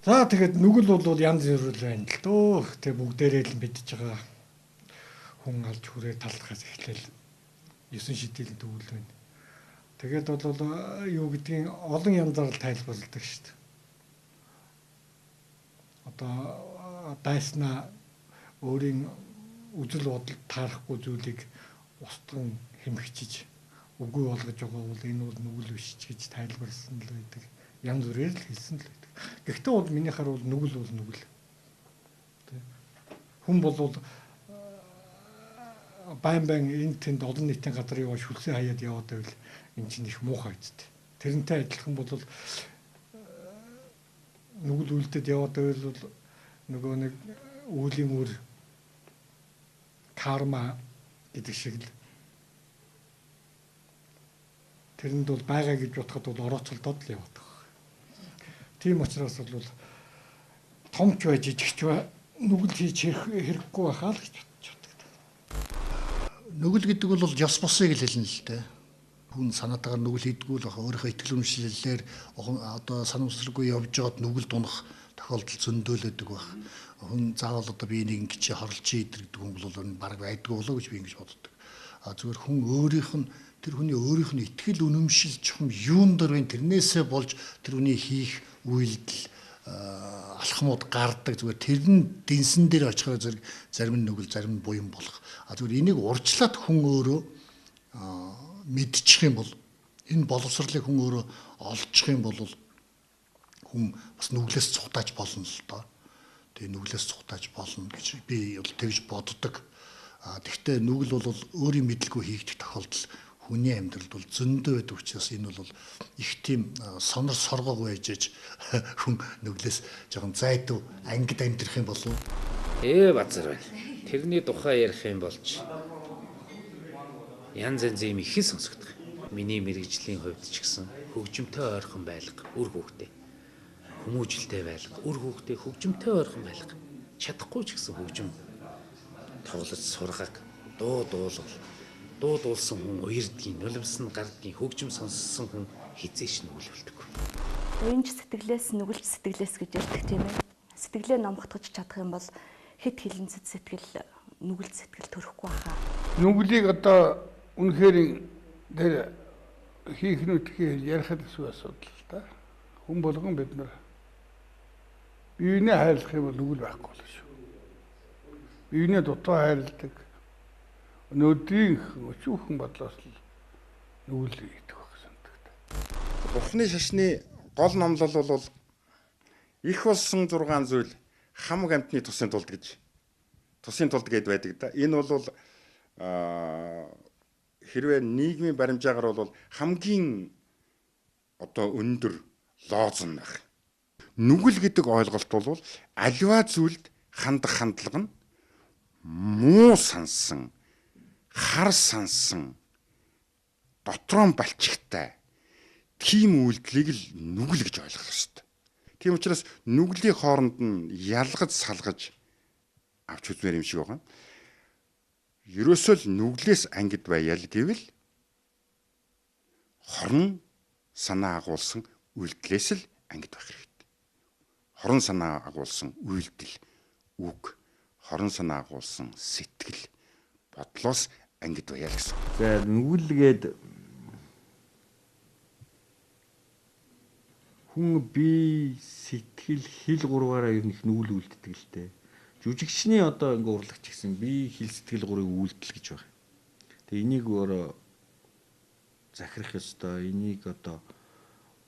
За тэгээд нүгэл бол янз бүр л байна л дөө. Тэг бүгдээрээ л мэдж байгаа хүн алж хүрээ талхаас эхлээл 9 шидэл төгөл байна. Тэгээд бол юу гэдгийг олон янзаар л тайлбарладаг шүү дээ. Одоо дайснаа өөрийн үзэл бодол таарахгүй зүйлийг устган хэмхчиж үгүй болгож байгаа бол энэ бол нүгэл биш ч гэж тайлбарласан л байдаг. Янз бүрээр л хэлсэн л байдаг. Гэхдээ бол миний хар бол нүгэл бол нүгэл. Хүн бол байн байн энэ тэнд олон нийтийн газар яваа шүлсээ хаяад яваад байвал энэ чинь их муухай үсттэй. Тэрнтэй адилхан бол нүгэл үлдээд яваад байвал бол нөгөө нэг үүлийн үр карма гэдэг шиг л тэрэнд бол байгаа гэж бодоход бол орооцолдоод л яваад байгаа. Тийм учраас бол томч бай жижигч бай нүгэл хийж хэрэггүй байхаа л гэж бодож байдаг. Нүгэл гэдэг бол ёс бусыг л хэлнэ л дээ. Хүн санаатаагаар нүгэл хийдгүү л баха өөрийнхөө итгэл үнэмшлэлээр одоо санамсаргүй явж байгаад нүгэл дунах тохиолдол зөндөөлөдөг байх. Хүн заавал одоо би нэг ингэж хорлж идэр гэдэг хүн бол бараг байдгүй болоо гэж би ингэж боддог. А зүгээр хүн өөрийнх нь тэр хүний өөрийнх нь итгэл үнэмшил чухам юун дээр вэ тэрнээсээ болж тэр хүний хийх үйлдэл алхмууд гардаг. Зүгээр тэр нь дэнсэн дээр очихоор зэрэг зарим нь нүгэл зарим нь буян болох. А зүгээр энийг урьдчилаад хүн өөрөө мэдчих юм бол энэ боловсролыг хүн өөрөө олчих юм бол хүн бас нүглээс цухтааж болно л доо. Тэгээ нүглээс цухтааж болно гэж би бол тэгж боддог. А тэгвэл нүгэл бол өөрийн мэдлгүй хийгдэх тохиолдол хүний амьдралд бол зөндөө байдаг учраас энэ бол их тийм сонор соргоог байж аж хүн нүглээс жоохон зайдуу ангид амьдрах юм болов. Базар байна. Тэрний тухай ярих юм болж янз янз юм их сонсогдох. Миний мэргэжлийн хувьд ч гэсэн хөгжимтэй ойрхон байлга үр хүүхдээ. Хүмүүжлтэй байлга үр хүүхдээ хөгжимтэй ойрхон байлга. Чадахгүй ч гэсэн хөгжим тоглож сургаг, дуу дуулал. Дуу дуулсан хүн уярдгийн, нулимс нь гардгийн, хөгжим сонссон хүн хизээш нүгэлбэлдэг. Уянч сэтгэлээс нүгэлж сэтгэлээс гэж ярьдаг тийм ээ. Сэтгэлээ номготгож чадах юм бол хэд хилэнцэд сэтгэл нүгэл сэтгэл төрөхгүй хаа. Нүглийг одоо үнэхээр тэр хийх нүдхий ярихад эсвэл асуудал л да. Хүн болгон бид нар биенээ хайрлах юм бол нүгэл байхгүй болно шүү. Биенээ дутуу хайрладаг. Өнөөдрийн өчүүхэн бодлоос л нүгэл идэх байх санагддаг. Бурхны шашны гол номлол бол их болсон 6 зүйл хамаг амьтны тусын тулд гэж тусын тулд гэд байдаг да. Энэ бол хэрвээ нийгмийн баримжаагаар бол хамгийн одоо өндөр лоозон байх. Нүгэл гэдэг ойлголт бол аливаа зүйлд хандах хандлага нь муу сансан, хар сансан, дотроо балчигтай тийм үйлдэлийг л нүгэл гэж ойлгох ёстой. Тийм учраас нүглийн хооронд нь ялгаж салгаж авч үзмээр юм шиг байгаа. Ерөөсөө л нүглээс ангид байяал гэвэл хорон санаа агуулсан үйлдэлээс л ангид байх хэрэгтэй. Хорон санаа агуулсан үйлдэл, үг, хорон санаа агуулсан сэтгэл, бодлоос ангид байяал гэсэн. За нүгэл гээд хүн бие, сэтгэл, хэл гурваараа ер нь их нүгэл үлддэг л дээ. Жүжигчний одоо ингээ урлагч гэсэн бие, хэл, сэтгэл гурыг үйлдэл гэж байна. Тэгээ энийг өөрөө захирах ёстой, энийг одоо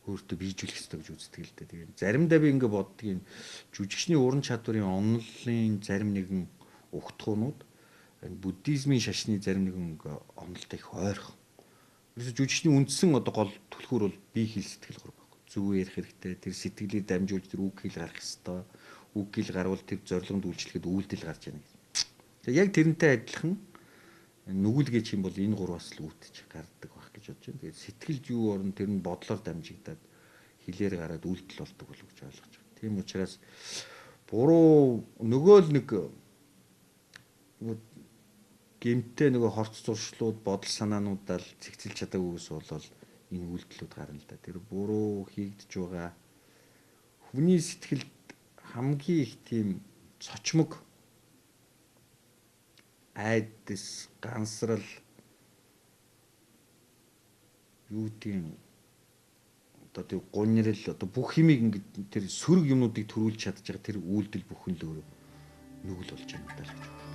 өөртөө биежүүлэх ёстой гэж үздэг л дээ. Тэгээ заримдаа би ингээ боддгийн жүжигчний уран чадварын онолын зарим нэгэн угтхуунууд энэ буддизмын шашны зарим нэгэн онолтой их ойрхон. Ерөөсө жүжигчний үндсэн одоо гол түлхүүр бол бие, хэл, сэтгэл гур байхгүй. Зөв ярих хэрэгтэй, тэр сэтгэлийг дамжуулж тэр үг хэл гарах ёстой. Үг хэл гарвал тэр зорилгонд үйлчлэхэд үйлдэл гарч яана гэж. Тэгээ яг тэрнтэй адилхан нүгэл гэж юм бол энэ гурваас л үүдэж гардаг байх гэж бодож байна. Тэгээд сэтгэлд юу орно тэр нь бодлоор дамжигдаад хэлээр гараад үйлдэл болдог болов гэж ойлгож байна. Тийм учраас буруу нөгөө л нэг гэмтэй нөгөө хорц зуршлууд бодол санаануудаа л цэгцэлж чадаагүйгээс болол энэ үйлдэлүүд гарна л да. Тэр буруу хийгдэж байгаа хүний сэтгэлд хамгийн их тийм цочмог айдас, гансрал юу тийм одоо тэр гунирал одоо бүх юмыг ингээд тэр сөрөг юмнуудыг төрүүлж чадж байгаа тэр үйлдэл бүхэн л өөрөө нүгэл болж байгаа юм даа л гэж боддог.